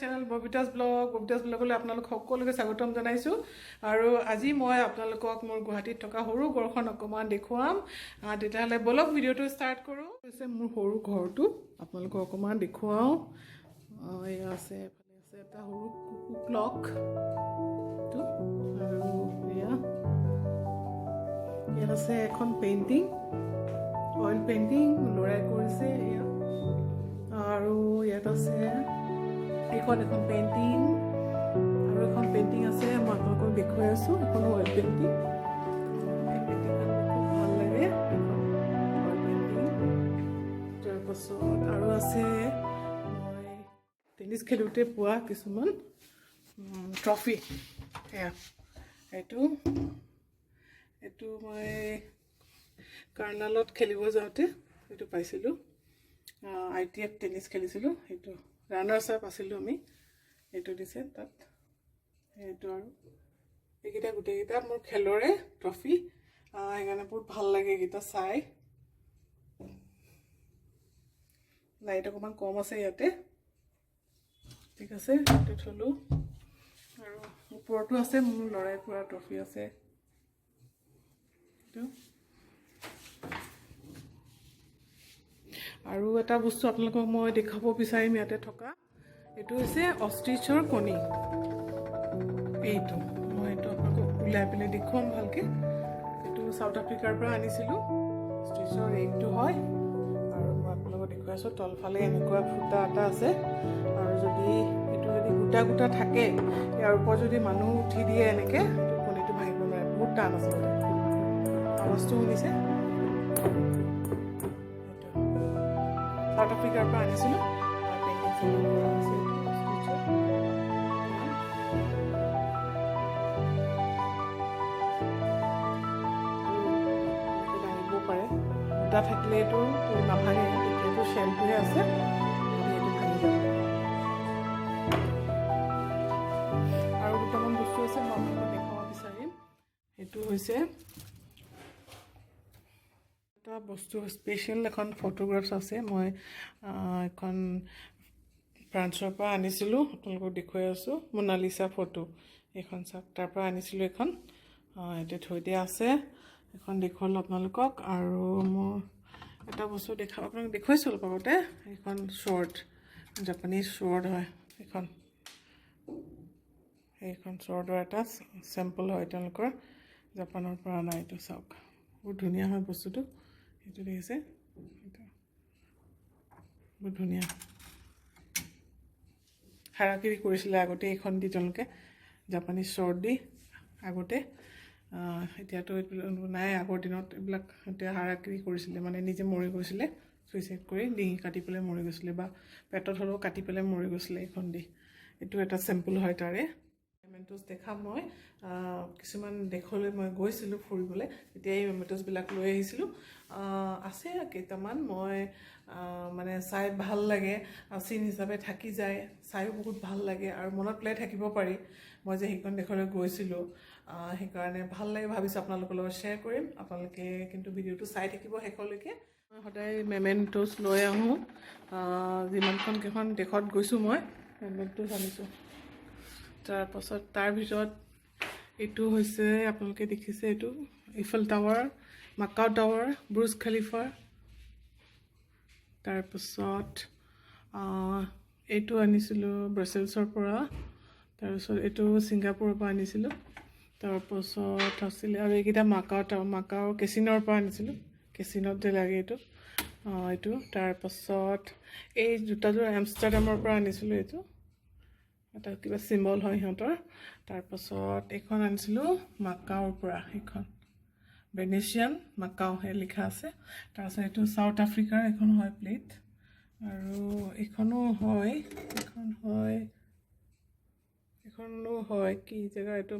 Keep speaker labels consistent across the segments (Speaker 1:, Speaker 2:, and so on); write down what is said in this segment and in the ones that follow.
Speaker 1: Channel ববিতাছ blog. ববিতাছ ব্লগলৈ আপোনালোক সকলোকে স্বাগতম জনাইছোঁ আৰু আজি মই আপোনালোকক মোৰ গুৱাহাটীত থকা সৰু ঘৰখন অকণমান দেখুৱাম। তেতিয়াহ'লে ব'লক, ভিডিঅ'টো ষ্টাৰ্ট কৰোঁ। হৈছে মোৰ সৰু ঘৰটো, আপোনালোকক অকণমান দেখুৱাওঁ। এয়া আছে, এফালে আছে এটা সৰু ক্লক আৰু এয়া ইয়াত আছে এখন পেইণ্টিং, অইল পেইণ্টিং, ল'ৰাই কৰিছে এয়া। আৰু ইয়াত আছে এইখন এখন পেইণ্টিং আৰু এখন পেইণ্টিং আছে, মই আপোনালোকক দেখুৱাই আছোঁ। এখন অইল পেইণ্টিং। এই পেইণ্টিংখন খুব ভাল লাগে, এখন অইল পেইণ্টিং। তাৰপাছত আৰু আছে মই টেনিছ খেলোঁতে পোৱা কিছুমান ট্ৰফি। এয়া এইটো এইটো মই কাৰ্ণালত খেলিব যাওঁতে এইটো পাইছিলোঁ। আইটিএফ টেনিছ খেলিছিলোঁ, সেইটো ৰানাৰ্ছ আপ আছিলোঁ আমি, এইটো দিছে তাত সেইটো। আৰু এইকেইটা গোটেইকেইটা মোৰ খেলৰে ট্ৰফি, সেইকাৰণে বহুত ভাল লাগে এইকেইটা চাই। লাইট অকণমান কম আছে ইয়াতে। ঠিক আছে, সেইটো থ'লোঁ। আৰু ওপৰতো আছে মোৰ ল'ৰাই পোৱা ট্ৰফি আছে এইটো। আৰু এটা বস্তু আপোনালোকক মই দেখুৱাব বিচাৰিম ইয়াতে থকা, এইটো হৈছে অষ্ট্ৰিচৰ কণী। এইটো মই এইটো আপোনালোকক ওলাই পেলাই দেখুৱাম ভালকৈ। এইটো চাউথ আফ্ৰিকাৰ পৰা আনিছিলোঁ, অষ্ট্ৰিচৰ এইটো হয়। আৰু মই আপোনালোকক দেখুৱাই আছোঁ, তলফালে এনেকুৱা ফুটা এটা আছে আৰু যদি এইটো যদি গোটা গোটা থাকে, ইয়াৰ ওপৰত যদি মানুহ উঠি দিয়ে এনেকৈ, এইটো কণীটো ভাঙিব নোৱাৰে। বহুত টান আছে মানে। আৱাজটো শুনিছে? এইটো চাউথ আফ্ৰিকাৰ পৰা আনিছিলোঁ। পেইণ্টিং চেইণ্টিং কৰা হৈছে এইটো অষ্ট্ৰিচৰ। আৰু এনেকৈ দাঙিব পাৰে। গোটা থাকিলে এইটো নাভাঙে, এইটো শ্বেলটোহে আছে, যদি এইটো ভাঙি যাব। আৰু দুটামান বস্তু আছে, মই আপোনালোকক দেখুৱাব বিচাৰিম। সেইটো হৈছে এটা বস্তু, স্পেচিয়েল এখন ফটোগ্ৰাফছ আছে। মই এখন ফ্ৰান্সৰ পৰা আনিছিলোঁ, আপোনালোকক দেখুৱাই আছোঁ। মোনালিচা ফটো এইখন চাওক, তাৰ পৰা আনিছিলোঁ এইখন। এতিয়া থৈ দিয়া আছে। এখন দেখুৱালোঁ আপোনালোকক। আৰু মোৰ এটা বস্তু দেখা আপোনাক দেখুৱাইছোঁ অলপ আগতে, এইখন শ্বৰ্ট, জাপানীজ শ্বৰ্ট হয় এইখন। সেইখন শ্বৰ্টৰ এটা চেম্পল হয়, তেওঁলোকৰ জাপানৰ পৰা অনা। এইটো চাওক, বহুত ধুনীয়া হয় বস্তুটো। এইটো দেখিছে, এইটো বহুত ধুনীয়া। হাৰাকিৰি কৰিছিলে আগতে এইখন দি তেওঁলোকে, জাপানীজ শ্বৰ্ট দি আগতে। এতিয়াতো এইবিলাক নাই, আগৰ দিনত এইবিলাক এতিয়া হাৰাকিৰি কৰিছিলে, মানে নিজে মৰি গৈছিলে, চুইচাইড কৰি ডিঙি কাটি পেলাই মৰি গৈছিলে বা পেটত হ'লেও কাটি পেলাই মৰি গৈছিলে এইখন দি। এইটো এটা চেম্পল হয় তাৰে। মেমেণ্টোজ দেখা মই কিছুমান দেশলৈ মই গৈছিলোঁ ফুৰিবলৈ, তেতিয়া এই মেমেণ্টোজবিলাক লৈ আহিছিলোঁ। আছে কেইটামান, মই মানে চাই ভাল লাগে, চিন হিচাপে থাকি যায়, চায়ো বহুত ভাল লাগে আৰু মনত পেলাই থাকিব পাৰি মই যে সেইখন দেশলৈ গৈছিলোঁ। সেইকাৰণে ভাল লাগে, ভাবিছোঁ আপোনালোকৰ লগত শ্বেয়াৰ কৰিম। আপোনালোকে কিন্তু ভিডিঅ'টো চাই থাকিব শেষলৈকে। মই সদায় মেমেণ্টোজ লৈ আহোঁ। যিমানখন কেইখন দেশত গৈছোঁ, মই মেমেণ্টোজ আনিছোঁ। তাৰপাছত তাৰ ভিতৰত এইটো হৈছে, আপোনালোকে দেখিছে, এইটো ইফেল টাৱাৰ, মাকাও টাৱাৰ, বুৰ্জ খালিফা। তাৰপাছত এইটো আনিছিলোঁ ব্ৰাছেলছৰ পৰা। তাৰপিছত এইটো ছিংগাপুৰৰ পৰা আনিছিলোঁ। তাৰপাছত আছিলে আৰু এইকেইটা মাকাও টাৱাৰ, মাকাও কেচিনৰ পৰা আনিছিলোঁ, কেচিনত যে লাগে এইটো, এইটো। তাৰপাছত এই জোতাযোৰ এমষ্টাৰডামৰ পৰা আনিছিলোঁ, এইটো এটা কিবা চিম্বল হয় সিহঁতৰ। তাৰপাছত এইখন আনিছিলোঁ মাকাওৰ পৰা, সেইখন ভেনেচিয়ান মাকাও সেই লিখা আছে। তাৰপাছত এইটো চাউথ আফ্ৰিকাৰ এখন হয় প্লেট। আৰু এইখনো হয়, এইখন হয়, এইখনো হয় কি জেগা এইটো,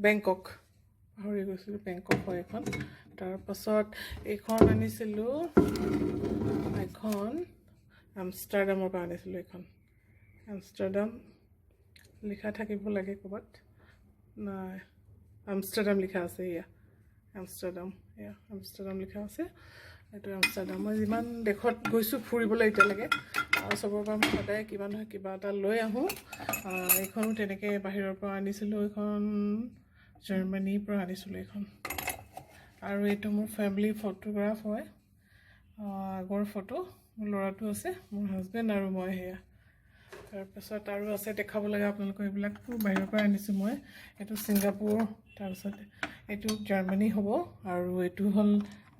Speaker 1: বেংকক, পাহৰি গৈছিলোঁ, বেংকক হয় এইখন। তাৰপাছত এইখন আনিছিলোঁ, এইখন আমষ্টাৰডামৰ পৰা আনিছিলোঁ। এইখন আমষ্টাৰডাম লিখা থাকিব লাগে ক'ৰবাত, নাই, আমষ্টাৰডাম লিখা আছে। এয়া আমষ্টাৰডাম, এয়া আমষ্টাৰডাম লিখা আছে। এইটো আমষ্টাৰডাম। মই যিমান দেশত গৈছোঁ ফুৰিবলৈ এতিয়ালৈকে, আৰু চবৰ পৰা মই সদায় কিবা নহয় কিবা এটা লৈ আহোঁ। এইখনো তেনেকৈ বাহিৰৰ পৰা আনিছিলোঁ, এইখন জাৰ্মানীৰ পৰা আনিছিলোঁ এইখন। আৰু এইটো মোৰ ফেমিলি ফটোগ্ৰাফ হয়, আগৰ ফটো। মোৰ ল'ৰাটো আছে, মোৰ হাজবেণ্ড আৰু মই, সেয়া। তাৰপাছত আৰু আছে দেখাব লগা আপোনালোকৰ, এইবিলাকতো বাহিৰৰ পৰা আনিছোঁ মই। এইটো ছিংগাপুৰ, তাৰপিছত এইটো জাৰ্মানী হ'ব, আৰু এইটো হ'ল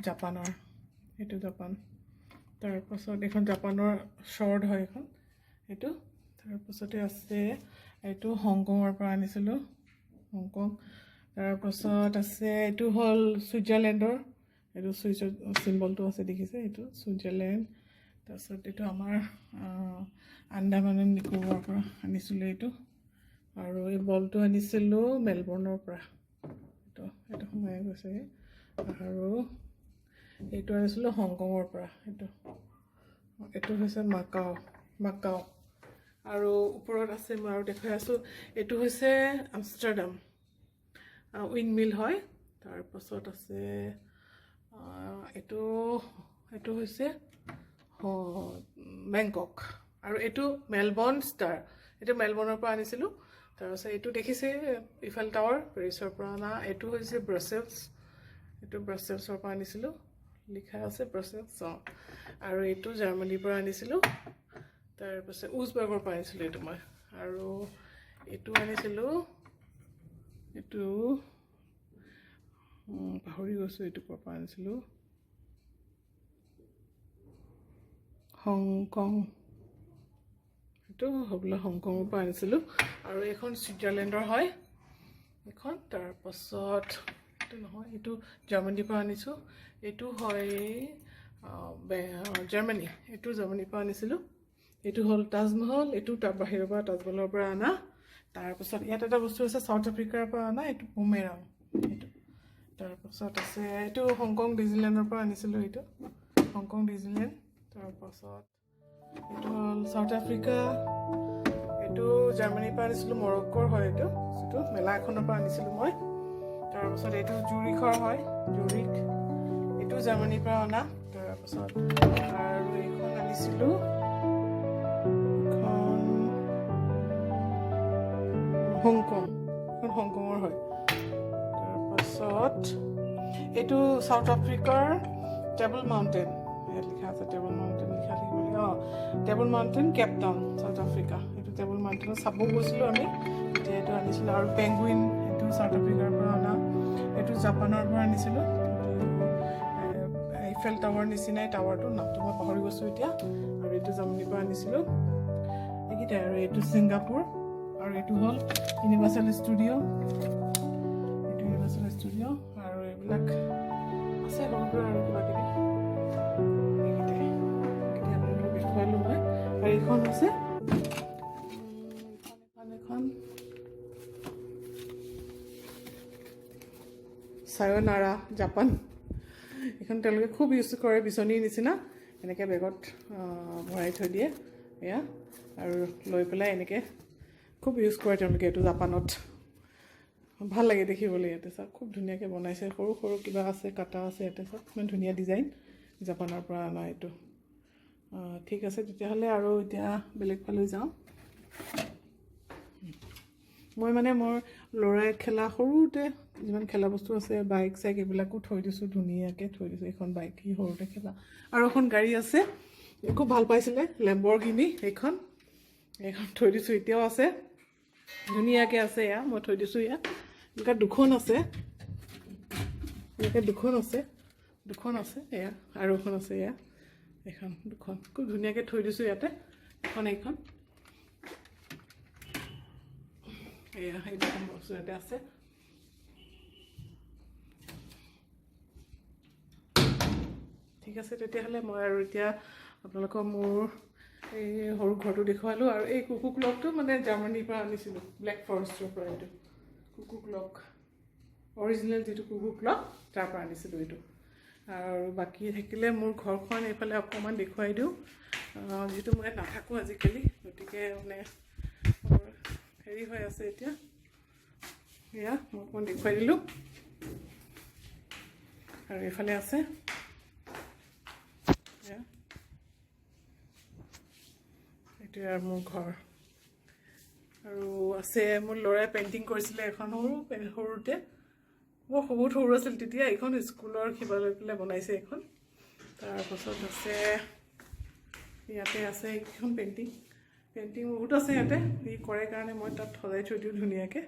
Speaker 1: জাপানৰ, এইটো জাপান। তাৰপাছত এইখন জাপানৰ শ্বৰ্ট হয় এইখন, এইটো। তাৰপাছতে আছে এইটো হংকঙৰ পৰা আনিছিলোঁ, হংকং। তাৰপাছত আছে এইটো হ'ল ছুইজাৰলেণ্ডৰ, এইটো চুইজাৰ চিম্বলটো আছে দেখিছে, এইটো ছুইজাৰলেণ্ড। তাৰপিছত এইটো আমাৰ আন্দামান এণ্ড নিকোবৰৰ পৰা আনিছিলোঁ এইটো। আৰু এই বলটো আনিছিলোঁ মেলবৰ্ণৰ পৰা, এইটো সোমাই গৈছে। আৰু এইটো আনিছিলোঁ হংকঙৰ পৰা, এইটো হৈছে মাকাও, মাকাও। আৰু ওপৰত আছে, মই আৰু দেখুৱাই আছোঁ, এইটো হৈছে আমষ্টাৰডাম উইণ্ডমিল হয়। তাৰপাছত আছে এইটো হৈছে বেংকক, আৰু এইটো মেলবৰ্ণ ষ্টাৰ, এইটো মেলবৰ্ণৰ পৰা আনিছিলোঁ। তাৰপাছত এইটো দেখিছে ইফেল টাৱাৰ, পেৰিছৰ পৰা অনা। এইটো হৈছে ব্ৰাছেলছ, এইটো ব্ৰাছেলছৰ পৰা আনিছিলোঁ, লিখা আছে ব্ৰাছেলছ, অঁ। আৰু এইটো জাৰ্মানীৰ পৰা আনিছিলোঁ। তাৰপাছত উজবাৰ্গৰ পৰা আনিছিলোঁ এইটো মই। আৰু এইটো আনিছিলোঁ, এইটো পাহৰি গৈছোঁ এইটো ক'ৰ পৰা আনিছিলোঁ, হংকং, এইটো হ'বলা হংকঙৰ পৰা আনিছিলোঁ। আৰু এইখন ছুইজাৰলেণ্ডৰ হয় এইখন। তাৰপাছত এইটো নহয়, এইটো জাৰ্মানীৰ পৰা আনিছোঁ। এইটো হয় জাৰ্মানী, এইটো জাৰ্মানীৰ পৰা আনিছিলোঁ। এইটো হ'ল তাজমহল, এইটো তাৰ বাহিৰৰ পৰা তাজমহলৰ পৰা অনা। তাৰপাছত ইয়াত এটা বস্তু আছে চাউথ আফ্ৰিকাৰ পৰা অনা, এইটো বুমেৰাং, এইটো। তাৰপাছত আছে এইটো হংকং ডিজনীলেণ্ডৰ পৰা আনিছিলোঁ, এইটো হংকং ডিজনীলেণ্ড। তাৰপাছত এইটো হ'ল চাউথ আফ্ৰিকা, এইটো জাৰ্মানীৰ পৰা আনিছিলোঁ, মৰক্কোৰ হয় এইটো, এইটো মেলা এখনৰ পৰা আনিছিলোঁ মই। তাৰপাছত এইটো জুৰিখৰ হয়, জুৰিক, এইটো জাৰ্মানীৰ পৰা অনা। তাৰপাছত আৰু এইখন আনিছিলোঁ, এইখন হংকং, এইখন হংকঙৰ হয়। তাৰপাছত এইটো চাউথ আফ্ৰিকাৰ টেবল মাউণ্টেইন, ইয়াত লিখা আছে টেবল মাউণ্টেইন, লিখা থাকিব লাগে, অঁ, table mountain, Cape town, south Africa. এইটো টেবল মাউণ্টেইনত চাব গৈছিলোঁ আমি তেতিয়া, এইটো আনিছিলোঁ। আৰু পেংগুইন, এইটো চাউথ আফ্ৰিকাৰ পৰা অনা। এইটো জাপানৰ পৰা আনিছিলোঁ, এইফেল টাৱাৰ নিচিনাই টাৱাৰটো, নামটো মই পাহৰি গৈছোঁ এতিয়া। আৰু এইটো জাৰ্মানীৰ পৰা আনিছিলোঁ, এইকেইটাই। আৰু এইটো ছিংগাপুৰ, আৰু এইটো হ'ল ইউনিভাৰ্চেল ষ্টুডিঅ', এইটো ইউনিভাৰ্চেল ষ্টুডিঅ'। আৰু এইবিলাক আছে সৰু সুৰা আৰু কিবা কিবি, এইকেইটাই, এইকেইটাই আপোনালোকক দেখুৱালোঁ মই। আৰু এইখন হৈছে এখন চায়নাৰা, জাপান। এইখন তেওঁলোকে খুব ইউজ কৰে, বিচনীৰ নিচিনা এনেকৈ বেগত ভৰাই থৈ দিয়ে এয়া, আৰু লৈ পেলাই এনেকৈ খুব ইউজ কৰে তেওঁলোকে এইটো জাপানত। ভাল লাগে দেখিবলৈ। ইয়াতে চাওক, খুব ধুনীয়াকৈ বনাইছে, সৰু সৰু কিবা আছে, কাটা আছে ইয়াতে চাওক, ইমান ধুনীয়া ডিজাইন, জাপানৰ পৰা অনা এইটো। ঠিক আছে তেতিয়াহ'লে, আৰু এতিয়া বেলেগ ফালে যাওঁ মই। মানে মোৰ ল'ৰাই খেলা সৰুতে যিমান খেলা বস্তু আছে, বাইক চাইক এইবিলাকো থৈ দিছোঁ, ধুনীয়াকৈ থৈ দিছোঁ। এইখন বাইক সি সৰুতে খেলা। আৰু এখন গাড়ী আছে, খুব ভাল পাইছিলে, লেম্বৰগিনি, এইখন থৈ দিছোঁ, এতিয়াও আছে, ধুনীয়াকৈ আছে। এয়া মই থৈ দিছোঁ ইয়াত। এনেকুৱা দুখন আছে, এনেকৈ দুখন আছে, দুখন আছে এয়া, আৰু এখন আছে এয়া, এইখন দুখন খুব ধুনীয়াকৈ থৈ দিছোঁ ইয়াতে। এখন এইখন, এয়া এই দুখন বস্তু ইয়াতে আছে। ঠিক আছে তেতিয়াহ'লে, মই আৰু এতিয়া আপোনালোকক মোৰ এই সৰু ঘৰটো দেখুৱালোঁ। আৰু এই কুকু ক্লকটো মানে জাৰ্মানীৰ পৰা আনিছিলোঁ, ব্লেক ফৰেষ্টৰ পৰা। এইটো কুকু ক্লক, অৰিজিনেল যিটো কুকু ক্লক, তাৰ পৰা আনিছিলোঁ এইটো। আৰু বাকী থাকিলে মোৰ ঘৰখন এইফালে অকণমান দেখুৱাই দিওঁ। যিহেতু মই ইয়াত নাথাকোঁ আজিকালি, গতিকে মানে হেৰি হৈ আছে এতিয়া। এয়া মই অকণমান দেখুৱাই দিলোঁ। আৰু এইফালে আছে এয়া। সেইটোৱে আৰু মোৰ ঘৰ। আৰু আছে, মোৰ ল'ৰাই পেইণ্টিং কৰিছিলে এখন সৰু সৰুতে, বৰ বহুত সৰু আছিল তেতিয়া। এইখন স্কুলৰ কিবা লৈ পেলাই বনাইছে এইখন। তাৰপাছত আছে, ইয়াতে আছে এইকেইখন পেইণ্টিং। পেইণ্টিং বহুত আছে ইয়াতে। সি কৰে কাৰণে মই তাত সজাই থৈ দিওঁ ধুনীয়াকৈ।